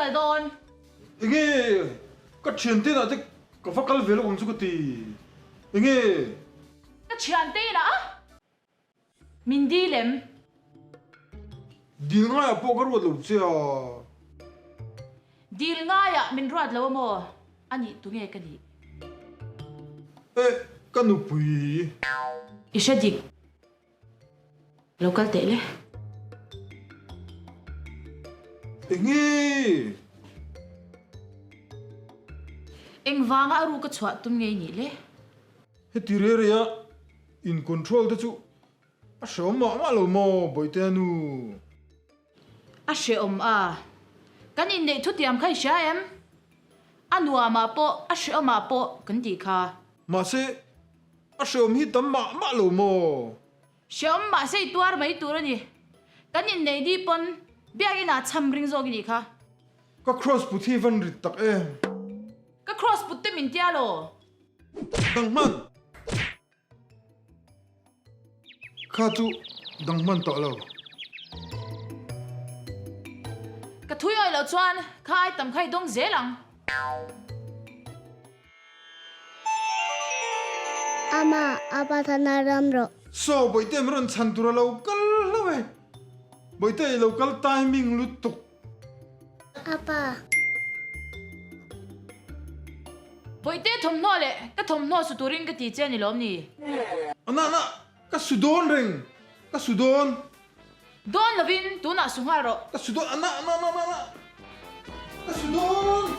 kal dawn? Enge ka thiante inah te ka va kal ve lawk ang chu ka ti. Enge? Ka thiante inah a? Min dil em? Dil ngaiah pawh ka ruat lo che a. Dil ngaiah min ruat lo a maw? A nih tunge ka nih? Eh, ka nupui. I hre dik. Lo kal teh le. Enge? Engvanga a ruk a chhuah tum ngei nih le? Heti rei rei a in control te chu a hreawm mah mah lo maw Bawihtea nu? A hreawm a, kan inneih thutiam kha i hria em? A nuamah pawh a hreawmah pawh kan tih kha. Mahse a hreawm hi tam mah mah lo maw? Hreawm mahse i tuar mai tur a ni. Kan inneih ni pawn biakinah cham ring zawk i nih kha. Ka cross put hi van rit tak em? Ka cross put te min tia law? Dang hman! Kha chu dang hman tawh lo. Ka thui awih loh chuan kha ai tam kha i dawng zel ang. Ama, apa thana ram rawh. Saw Bawihte min rawn chhan tur a lo kal hlauh e. Bawihte i lo kal timing lutuk. Apa. Bawihte thawmhnaw leh ka thawmhnaw su turin ka ti che a ni lawm ni? Ana ana, ka su dawn reng, ka su dawn. Dawn lovin tunah su nghal rawh. Ka su dawn, ana ana ana ana, ka su dawn.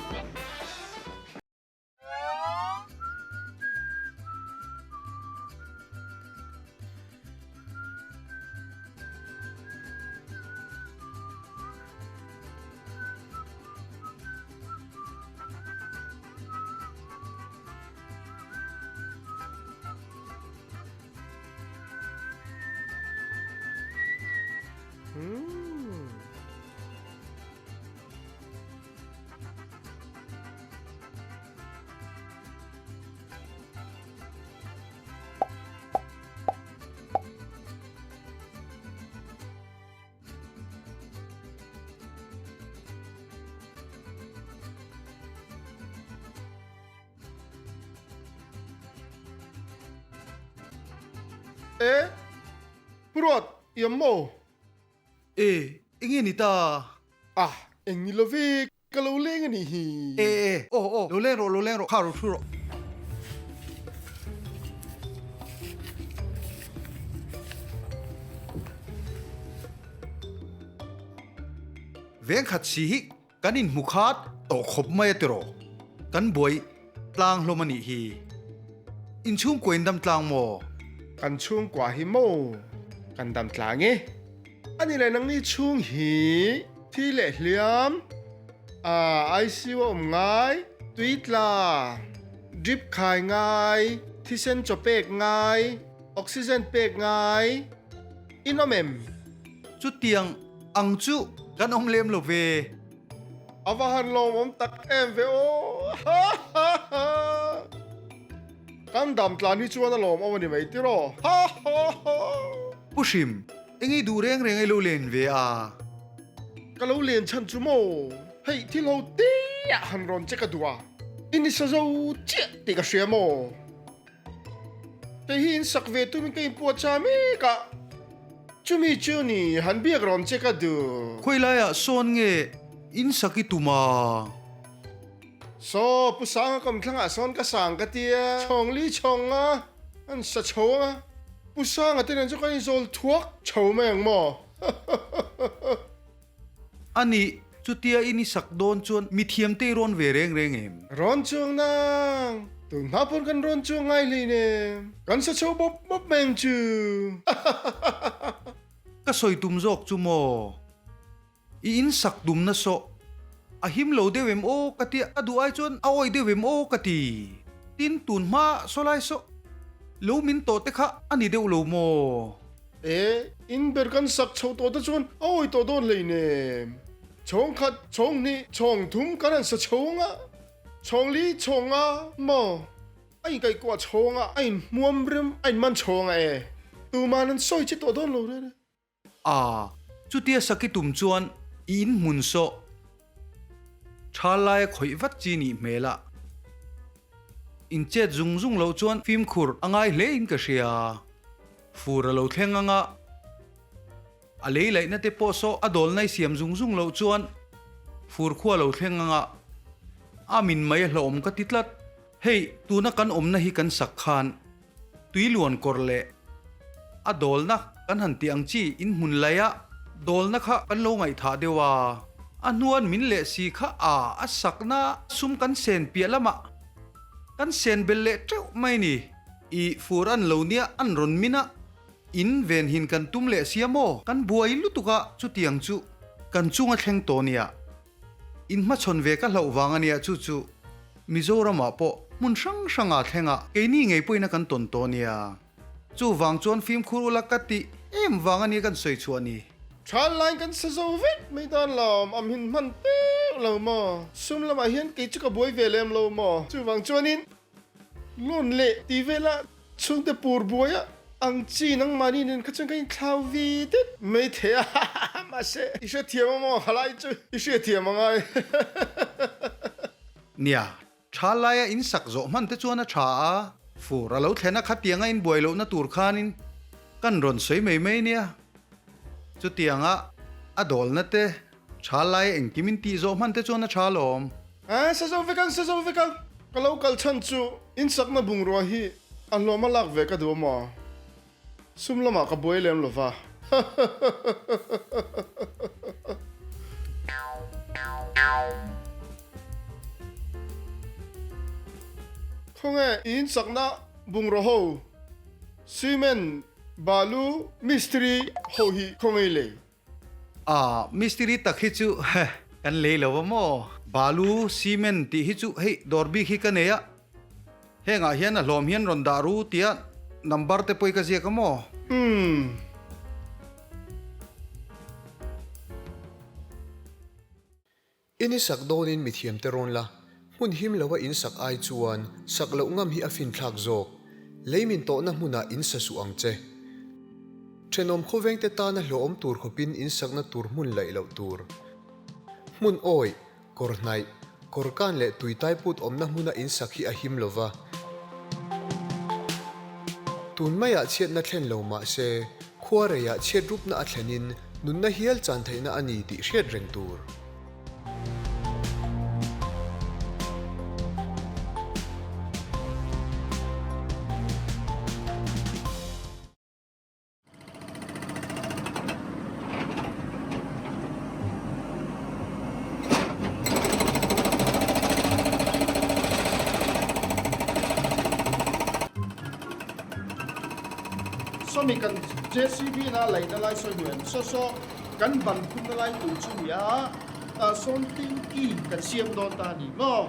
E, Pu Ruat, i awm maw? E, enge ni ta? Ah, eng ni love, ka lo leng a nih hi. E, e, aw, aw, lo leng rawh, lo leng rawh, kha ro thu rawh. Veng khat si hi kan inhmu khat tawh khawp mai a tiraw? Kan buai tlang hlawm a nih hi. Inchhungkua in dam tlang maw? Kan chhungkua hi maw? Kan dam tlang e. A ni leh nangni chhung hi thi leh hliam, ah ICU a awm ngai, tui tla, drip khai ngai, thisen chaw pek ngai, oxygen pek ngai, in awm em? Chutiang ang chu kan awm lem lo ve. A va han lawmawm tak em ve aw! Ha ha ha! Kan dam tlan hi chuan a lawmawm a ni mai tiraw? Ha ha ha! Pu Hrim, engei duh reng reng ei lo len ve a? Ka lo len chhan chu maw? Hei thil ho tia han rawn che ka duh a, i ni sa zo chiah tih ka hria maw? Kei hi in sak ve tumin ka inpuah cha mek a, chumi chu ni han biak rawn che ka duh. Khawi laiah sawn nge in sak i tum a? Saw, Pu Sanga kawmthlangah sawn ka sang ka tia, chhawng li chhawng a, an sa chho ang a, Pu Sanga te nen chu kan inzawl thuak chho mai ang maw? A nih, chutia in i sak dawn chuan mi thiamte i rawn ve reng reng em? Rawn chuang nang! Tun hma pawn kan rawn chuang ngai hlei nem. Kan sa chho bawp bawp mai ang chu! Ka sawi tum zawk chu maw? I in sak tum nasawh. A him lo deuh em aw ka tia, a duh ai chuan a awih deuh em aw ka ti. Tin, tun hma sawlai saw lo min tawh te kha a ni deuh lo maw? E, in ber kan sak chho tawh te chuan a awi tawh dawn hleinem. Chhawng khat, chhawng hnih, chhawng thum kan han sa chho ang a, chhawng li chhawng a maw? A inkaihkuah chhawng a, a inhmuam rem, a inman chhawng a e. Tuman an sawi che tawh dawn lo rere. A, chutia saki tum chuan i inhmun sawh. Thal laia khawih vat chi nih hmel a. In chet zung zung loh chuan fimkhur a ngai hle in ka hria. Fur a lo thleng anga a lei laihna te pawh saw a dawl nai siam zung zung loh chuan fur khua lo thleng anga a min mai a hlauhawm ka ti tlat. Hei tuna kan awmna hi kan sak khan tui luan kawr leh a dawlna kan han tih ang chi in hmun laia dawlna kha kan lo ngaihthah deuh a, a hnuan min leh si kha a a sakna sum kan sen piah lamah kan sen bel leh teuh mai ni. I fur an lo nia an rawn min a, in ven hin kan tum leh sia maw? Kan buai lutuk a chutiang chu kan chunga thleng tawh nia. In hmachhawn ve ka hlauh vang a nia chu chu Mizoramah pawh hmun hrang hrangah thleng a keini ngei pawhin a kan tawn tawh nia. Chuvang chuan fimkhur ula ka tih em vang a nia kan sawi chhuah ni. Than lain kan sa zo vek mai dan lawm am hin hman teuh lo maw? Sum lamah hian kei chu ka buai ve lem lo maw? Chuvang chuanin Loan leh tih vela chhungte pur buaia ang chi nangmahni nen kha chuan ka inthlau ve det mai thei a, mahse i hrethiam a maw halai chu i hriathiam a ngai. Nia, tha laia in sak zawh hman te chuan a tha a, fur a lo thlen a khatianga in buai lohna tur khanin kan rawn sawi mai mai nia. Chutianga a dawlna te tha laia engkim in tih zawh hman te chuan a tha alawm. A, sa zo vek ang, sa zo vek ang. Ka lo kal chhan chu insakna bungrua hi a hlawm a lak ve ka duh a maw? Sum lamah ka buai lem lo va. Khawnge i insakna bungrua ho, cement, balu, mistiri ho hi khawnge i lei? A, mistiri tak hi chu kan lei lo a maw? Balu, cement tih hi chu hei dawr bik hi ka nei a, hengah hian a hlawm hian rawn dah ru tia number te pawh hi ka ziak a maw? Umm. In i sak dawnin mithiamte rawn la, hmun him loa in sak ai chuan sak loh ngam hi a finthlak zawk. Lei min tawhna hmunah in sa suh ang che. Thenawm khawvengte tana hlawhawm tur khawpin in sakna tur hmun laih loh tur. Hmun awih, kawr hnaih, kawr kan leh tui taiput awmna hmuna in sak hi a him lo va. Tun maiah chhiatna thlen lo mah se, khua reiah chhiat rupna a thlenin nunna hial chan theihna a ni tih hriat reng tur. Sawmi kan JCB na laihna lai sawi hnu em? Saw saw kan ban phunna lai tur chu ni a, tah sawn tingki kan siam dawn ta a ni maw?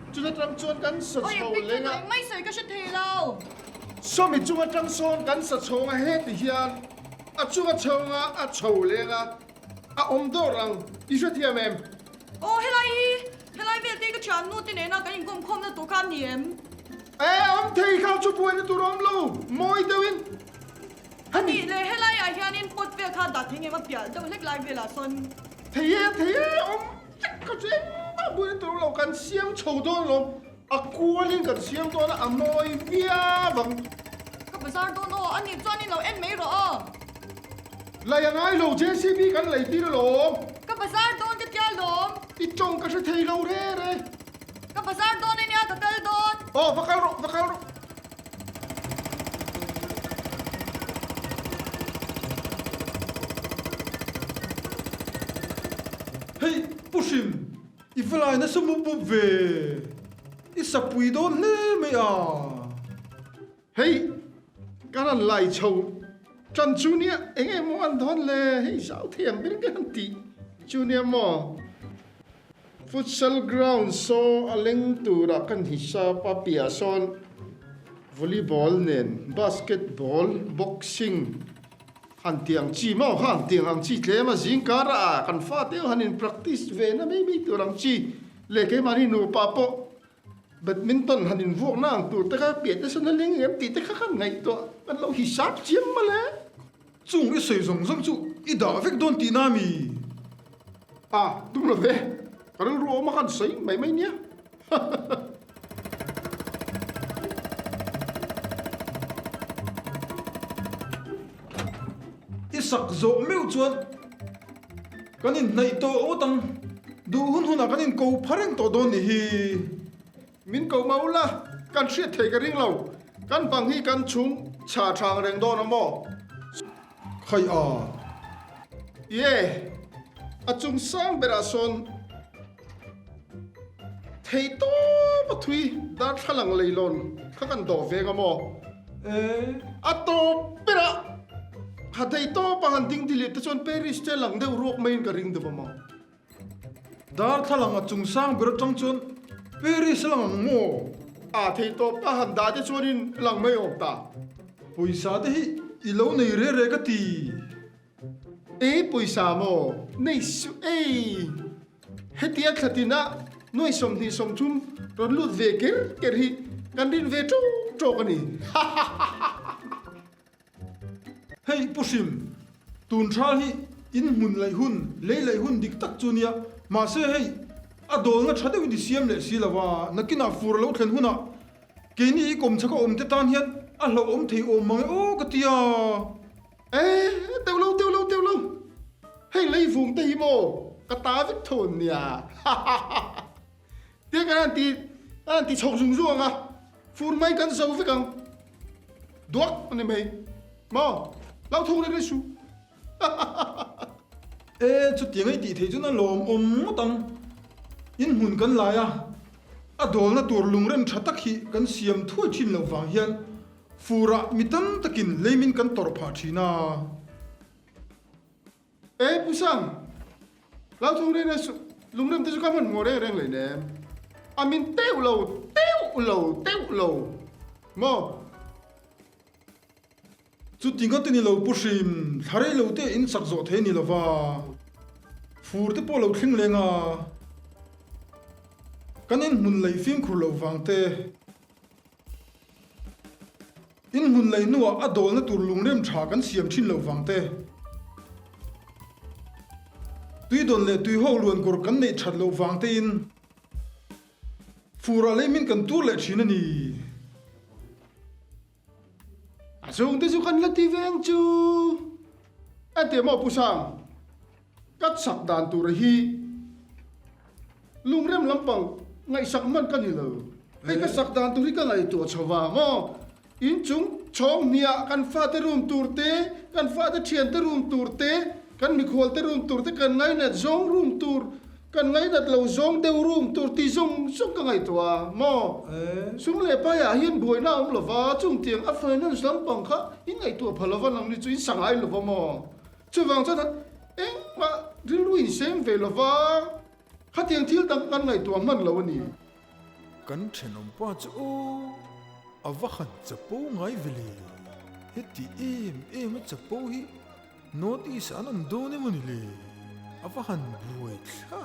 Chuta tang chuan kan sa chho leng a. Mai sawi ka hre thei lo. Sawmi chung atang sawn kan sa chhawng a heti hian a chunga chhawng a a chho leng a, a awm dawr ang i hrethiam em? Aw helai hi Helai vel te ka thiannu te nena kan inkawm khawmna tur kha a ni em? E, awm thei kha chu buaina tur a awm lo, mawi deuhin. A nih leh helaiah hianin pot vel kha dah thei ngem a piah deuh hlek lai velah sawn. Thei e, thei e, awm vek kha chu engmah buaina tur a awm lo, kan siam chho dawn alawm, a kualin kan siam dawn a, a mawi viau ang. Ka bazar dawn aw, a nih chuan in lo en mai rawh aw. Lei a ngai lo, JCB kan lei tir alawm. Ka bazar dawn ka tia lawm. I tawng ka hre thei lo re re. Ka bazar dawn ania ka kal dawn. Aw va kal rawh, va kal rawh. Hei Pu Hrim, i va lai nasa mup mup ve. I sapui dawn hle mai a. Hei kan han lai chho tan chu nia eng emaw an dawn le hei zau thei ang ber ka han tih chu nia maw futsal ground saw a leng turah kan hisap a piah sawn volleyball nen basketball boxing han tih ang chi maw kha han tih ang chi tlem a zing karah kan fa deuh han in practice ve na mai mai tur ang chi leh keimahni nupa pawh Badminton han invuakna ang tur te kha piah te sawn a leng em tih te kha kan ngaihtuah kan lo hisap chiam mawle. Chung i sawi zawng zawng chu i dah vek dawn tihna mi? A, tum lo ve. Ka rilru awm a kan sawi mai mai nia. I sak zawh meuh chuan kan inhnaih tawh ngawt ang. Duh hun hunah kan inko pha reng tawh dawn nih hi. Min ko mau la, kan hriat thei ka ring lo. Kan bang hi kan chhung chha thang reng dawn a maw? Khai a. Ye, a chung sang berah sawn thei tawp a thui darthlalang leilawn kha kan dawh veng a maw? E. A tawp berah ha thei tawp a han ding dilit te chuan Paris te lang deuh ruak maiin ka ring deuh a maw? Darthlalang a chung sang ber atang chuan Paris a lang ang maw? A thei tawp ta han dah te chuanin lang mai awm ta. Pawisa te hi i lo nei re re ka ti. E pawisa maw? Nei suh ei. Hetia thlatina nuai 20 30 rawn lut ve ker ker hi kan rin ve tawk tawk a ni. Hei Pu Hrim, tun thal hi in hmun laih hun, lei laih hun dik tak chu nia, mahse hei a dawlna tha deuhin i siam leh si lo a, nakinah fur a lo thlen hunah keini i kawmchhaka awm te tan hian a hlauhawm thei awm mang e aw ka ti a. E, teuh lo, teuh lo, teuh lo, hei lei vung te hi maw ka ta vek tho an nia, hahahaha. Tia kan han ti kan han ti chhawk zung zung ang a, fur mai kan zo vek ang. Duak a ni mai. Maw? Lau thung reng reng su. E, chutiang ei tih theih chuan a lawmawm ngawt ang. In hmun kan lai a, a dawlna tur lungrem tha tak hi kan siam thuai thin loh vang hian furah mi tam takin leimin kan tawrh phah thin a. E Pu Sang, hlauthawng reng reng suh, lungrem te chu ka hman hmuh reng reng lei nem. A min teuh lo, teuh lo, teuh lo maw? Chuti ngawt i ni lo Pu Hrim, thla rei lo te in sak zawh thei ni lova, fur te pawh lo thling leng a, kan inhmun lei fimkhur lo vang te. In hmun lei hnuah a dawlna tur lungrem tha kan siam thin lo vang te. Tuidawn leh tuihawk luan kawr kan neih that loh vang tein furah lei min kan tur leh thin a ni. A chhungte chu kan la ti veng chu. Ente maw Pu Sang, ka chak dan tur hi Lungrem lampang ngaihsak hman ka ni lo. Hei ka sak dan tur hi ka ngaihtuah chho va maw? Inchung chhawng hniah kan fate room tur te, kan fate thiante room tur te, kan mikhual te room tur te, kan ngainat zawng room tur, kan ngainat lo zawng deuh room tur tih zawng zawng ka ngaihtuah a maw? Sum leh paiah hian buaina a awm lo va, chungtiang a finance lampang kha in ngaihtuah pha lo va, nangni chu in sa ngai lo va maw? Chuvang chuan engmah rilru inseng ve lo va. Khatiang thil dang kan ngaihtuah hman lo a ni. Kan thenawmpa chu aw, a va han chapo ngai ve le. Heti em em a chapo hi North East ah an awm dawn emaw ni le? A va han buai thla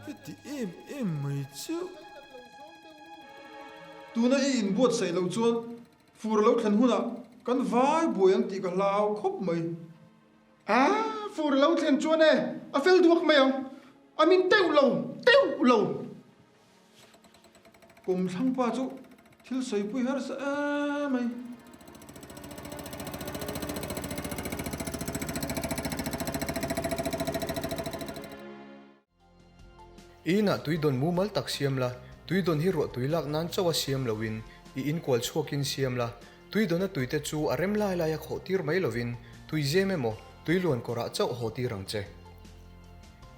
heti em em mai chu. Tuna i inbuatsaih loh chuan fur a lo thlen hunah kan vai buai ang tih ka hlau khawp mai. A, fur lo thlen chuan e, a fel duak mai ang. A min teuh lo, teuh lo. Kawmthlang pa chu thil sawipui harsa em mai. I inah tui dawn mumal tak siam la, tui dawn hi ruah tui lak nan chauh a siam loin i inkual chhuakin siam la, tui dawna tuite chu a rem lai lai a khawh tir mai lovin tui zem emaw tui luan kawrah chauh haw tir ang che.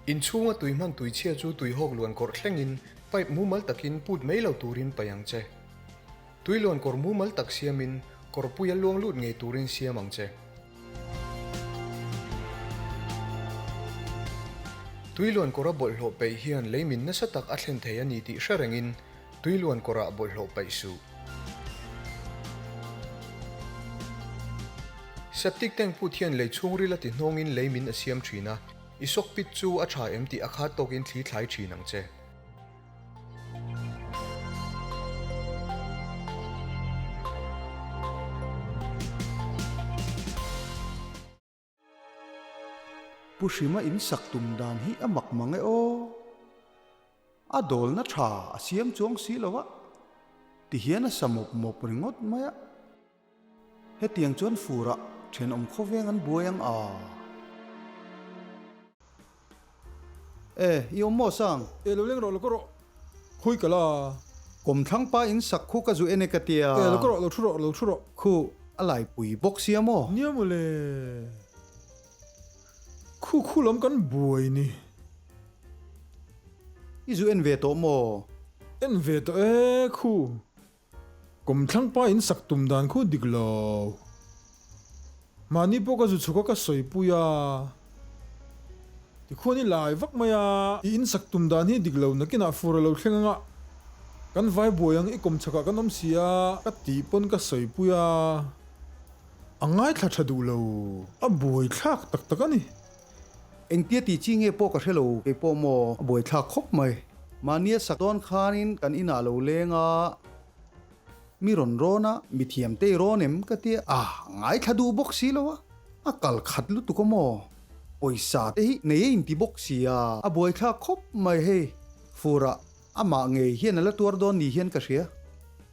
Inchhunga tui hman tui chhia chu tui hawk luan kawrh thlengin pipe mumal takin put mai lo turin paih ang che. Tui luan kawr mumal tak siamin kawrpuia luang lut ngei turin siam ang che. Tuiluan kawra bawlhhlawh peih hian leimin nasa tak a thlen thei a ni tih hre rengin tuiluan kawrah bawlhhlawh paih suh. Septic tank put hian lei chhungril a ti hnawngin leimin a siam thin a, i sock pit chu a tha em tih a khat tawkin thli thlai thin ang che. Pu Hrima in sak tum dan hi a mak mang e aw. A dawlna tha a siam chuang si lo a, tihian a sa mawp mawp ringawt mai a. Hetiang chuan furah thenawm khawveng an buai ang a. E, i awm maw Sang? E, lo leng rawh, lo ka rawh. Khawi ka la. Kawmthlang pa in sak khu ka zu en e ka tia. E, lo ka rawh, lo thu rawh, lo thu rawh. Khu, a laipui bawk sia maw? Nia mawle. Khu khu lam kan buai ni. I zu en ve tawh maw? En ve tawh e khu. Kawmthlang pa in sak tum dan khu dik lo. Mahni pawh ka zu chhuk a ka sawi pui a. Tikhuan i lai vak mai a. I in sak tum dan hi dik lo nakinah fur a lo thleng anga kan vai buai ang i kawmchhak ah kan awm si a ka tih pawn ka sawi pui a. A ngaithla tha duh lo, a buaithlak tak tak a ni. Engtia tih chi nge pawh ka hre lo, kei pawh maw a buaithlak khawp mai. Mahnia sak dawn khanin kan inah lo leng a, mi rawn rawn a, mi thiam te i rawn em ka tia, a ngaithla duh bawk si lo a, a kal khat lutuk a maw, pawisa te hi nei a inti bawk si a, a buaithlak khawp mai hei, furah Amah ngei hian a la tuar dawn ni hian ka hria.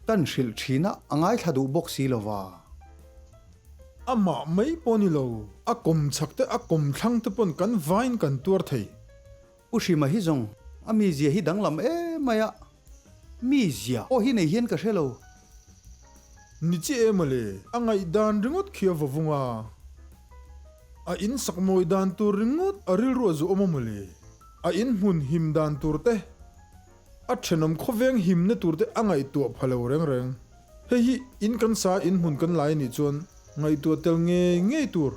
Kan hrilh thin a, a ngaithla duh bawk si lo va. Amah mai pawh ni lo, a kawm chhak te, a kawm thlang te pawn kan vain kan tuar thei. Pu Hrima hi zawng a mizia hi danglam em mai a, mizia pawh hi nei hian ka hre lo. Ni chiah em ale, a ngaihdan ringawt khi a va vung a. A in sak mawi dan tur ringawt a rilru a zu awm a mawle. A in hmun him dan tur te, a thenawm khawveng himna tur te a ngaihtuah pha lo reng reng. Hei hi in kan sa in hmun kan lai anih chuan ngaihtuah tel ngei ngei tur.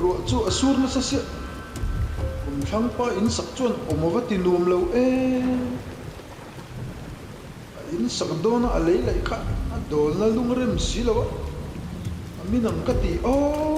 Ruah chu a sur nasa siah. Kumthlang pa in sak chuan awm a va ti nuam lo em. A in sak dawn a, a lei laih kha a dawlna lung rem si lo a, a min ang ka ti aw.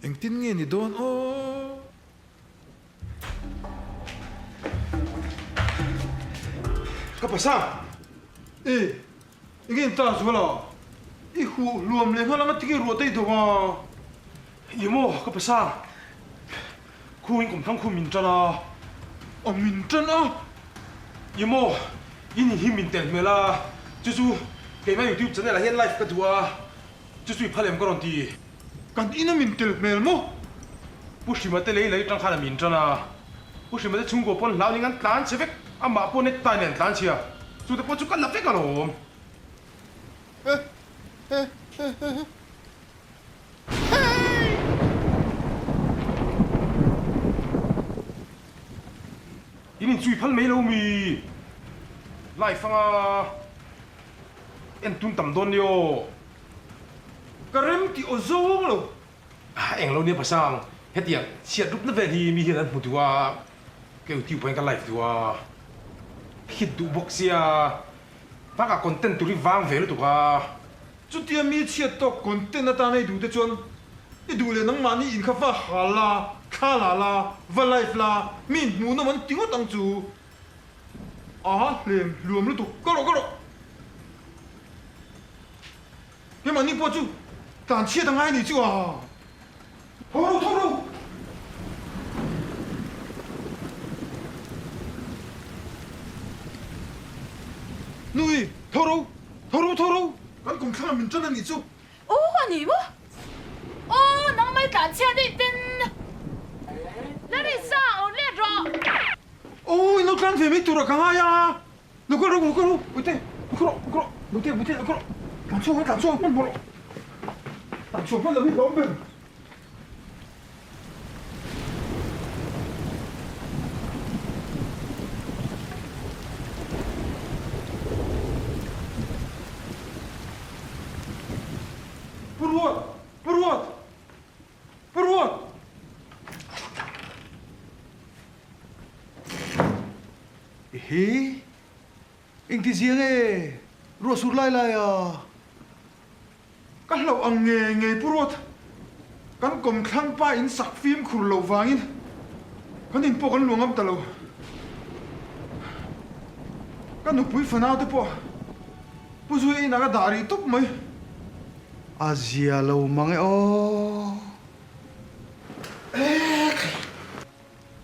Engtin nge ni dawn aw? Ka pasa! E, enge in ta zual a? I huh hluam leh nghal anga tinge ruah te i do a? I maw ka pasa? Khu in kum thang khu min tan a. A min tan a? I maw in hi min tel hmel a, chu chu keimah youtube channel ah hian live ka duh a. Chu chu i phal em ka rawn ti. Kan ina min tel hmel maw? Pu Hrima te lei lei tang khan a min tan a. Pu Hrima te chhungkaw pawn hlau ning an tlan chhe vek, amah pawh net tai nen an tlan chhia. Chu te pawh chu ka la vek alawm. In inchui phal mai lo mi? Life anga en tun tam dawn nia aw. Ka rem tih aw zawng lo. Eng lo nia pasang, hetiang chhiat rupna vel hi mi hian an hmu duh a, ka youtube ah hian ka live duh a, hit duh bawk sia, bakah content tur hi vang ve lutuk a. Chutia mi chhiat tawk content atana i duh te chuan i duh leh nangmahni in kha va hal la, thla la la, va live la, mi inhmuhnawm an ti ngawt ang chu. Aha hlem hluam lutuk ka rawh ka rawh. Keimahni pawh chu tlan chhiat a ngai ni chu a. Tho ro tho ro. Nui tho ro tho ro tho ro. Kan kum thlang ah min tan a nih chu. Aw a ni maw? Aw nangmai tlan chhiat daih ten. Larissa aw let rawh. Aw i lo tlan ve mai tur ah ka ngai a. Lo kal rawh lo kal rawh Puite lo kal rawh lo kal rawh Puite Puite lo kal rawh tlan chhuak ang tlan chhuak ang hmanhmawh rawh tlan chhuak hman lo hi hlawm ber. Ehe, engti zia nge ruah sur lai lai a? Ka hlauh ang ngei ngei Pu Ruat, kan kawmthlang pa in sak fimkhur loh vangin kan in pawh kan luah ngam ta lo. Ka nupui fanau te pawh Pu Zuia inah ka dah rih tawp mai. A zia lo mang e aw.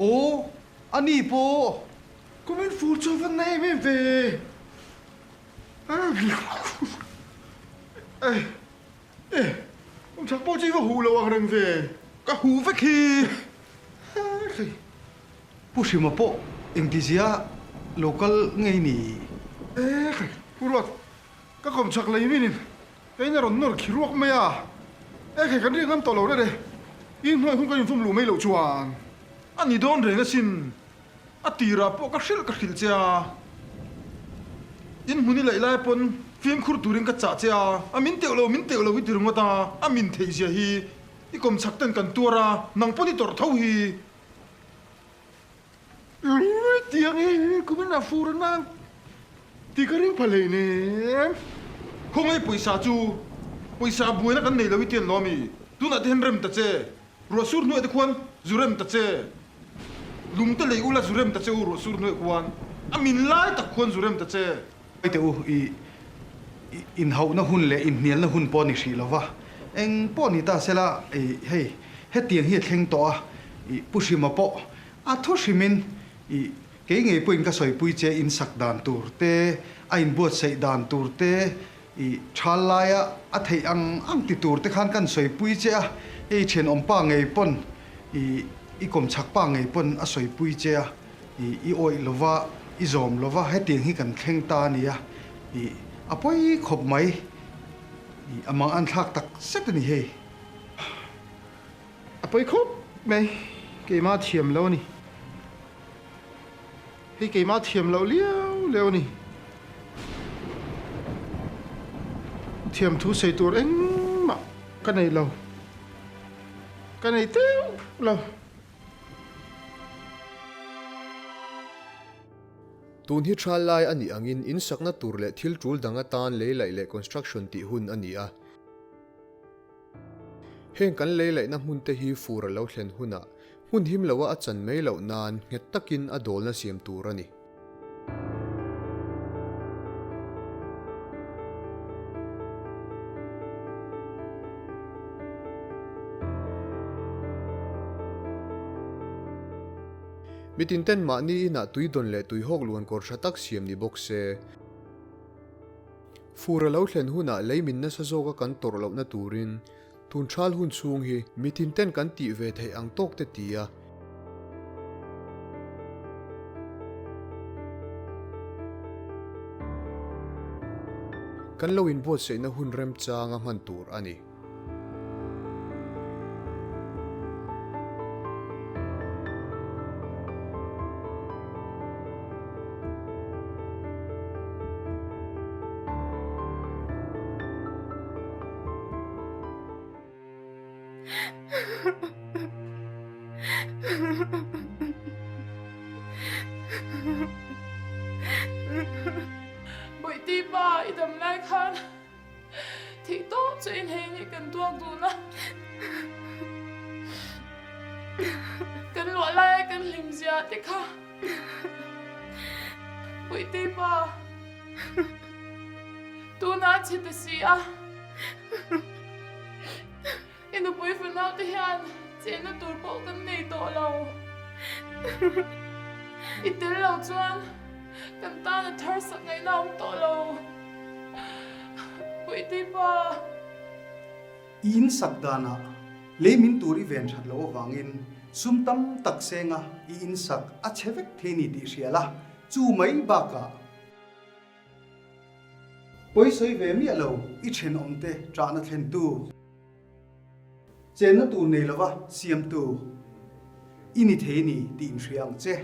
Aw, a ni pawh. Kumin fur chu a va na em em ve. Awm chak pawh chu i va huh lo ang reng ve. Ka huh vek hi. Pu Hrima pawh engtizia lo kal ngei ni? Pu Ruat, ka kawm chak lei minin ka in a rawn nawr khi ruak mai a. Ekhai kan riak ngam tawh lo rere. I hnuai hun kan infum luh mai loh chuan. A ni dawn reng asin. A tirah pawh ka hrilh ka hrilh che a, in hmun i laih lai pawn fimkhur turin ka chah che a, a min teuh lo min teuh lo i ti ringawt a, a min theih zia hi i kawm chak ten kan tuar a, nang pawn i tawrh tho hi. Tiang hi kumin a fur nang tih ka ring pha hleinem. Khawngaih pawisa chu pawisa buaina kan nei lo i ti an lo ami? Tunah te hian rem ta che. Ruah sur hnuaih te khuan zu rem ta che. Lung te lei ula zu rem ta che u ruah sur hnuaih khuan a min lai tak khuan zu rem ta che. Hei teh u, i inhauhna hun leh inhnialna hun pawh a ni hrih lova, eng pawh ni ta sela, i hei hetiang hi a thleng tawh a, i Pu Hrima pawh a thu hrimin i kei ngei pawhin ka sawipui che insak dan tur te, a inbuatsaih dan tur te, I thal laia a theih ang ang ti tur te khan kan sawipui che a, hei thenawm pa ngei pawn i i kawmchhak pa ngei pawn a sawipui che a, i i awih lova i zawm lova hetiang hi kan thleng ta a nia, i a pawi khawp mai, i a mang an thlak tak zet a ni hei. A pawi khawp mai, keimah thiam lo a ni. Hei keimah thiam loh liau liau a ni. Thiam thu sawi tur engmah ka nei lo. Ka nei teuh lo. Tun hi thal lai a nih angin in sakna tur leh thil tul dang atan lei laih leh construction tih hun a ni a. Heng kan lei laihna hmun te hi fur a lo thlen hunah hmun him loa a chan mai loh nan nghet takin a dawlna siam tur a ni. Mitin ten mahni inah tui dawn leh tui hawk luan kawr tha tak siam ni bawk se. Fur a lo thlen hunah lei min nasa zawka kan tawrh lohna turin tun thal hun chhung hi mi tinten kan tih ve theih ang tawk te ti a. Kan lo inbuatsaihna hun remchanga hman tur a ni. Bawihti pa i dam lai khan. Thih tawp chu inhei nih kan tuak dun a, kan luah laia kan hlim zia te kha Puitei pa tunah a chhe ta si a, i nupui fanau te hian chenna tur pawh kan nei tawh lo, i tel lo chuan Kan tan a thar sak ngaihna awm tawh lo. Puitei pa. I in sak danah lei min tur i ven that loh avangin sum tam tak senga i in sak a chhe vek thei ni tih hria la, chu mai bakah pawi sawi ve miah lo i thenawmte ṭahna thlentu. Chenna tur nei lova siamtu i ni thei ni tih inhria ang che.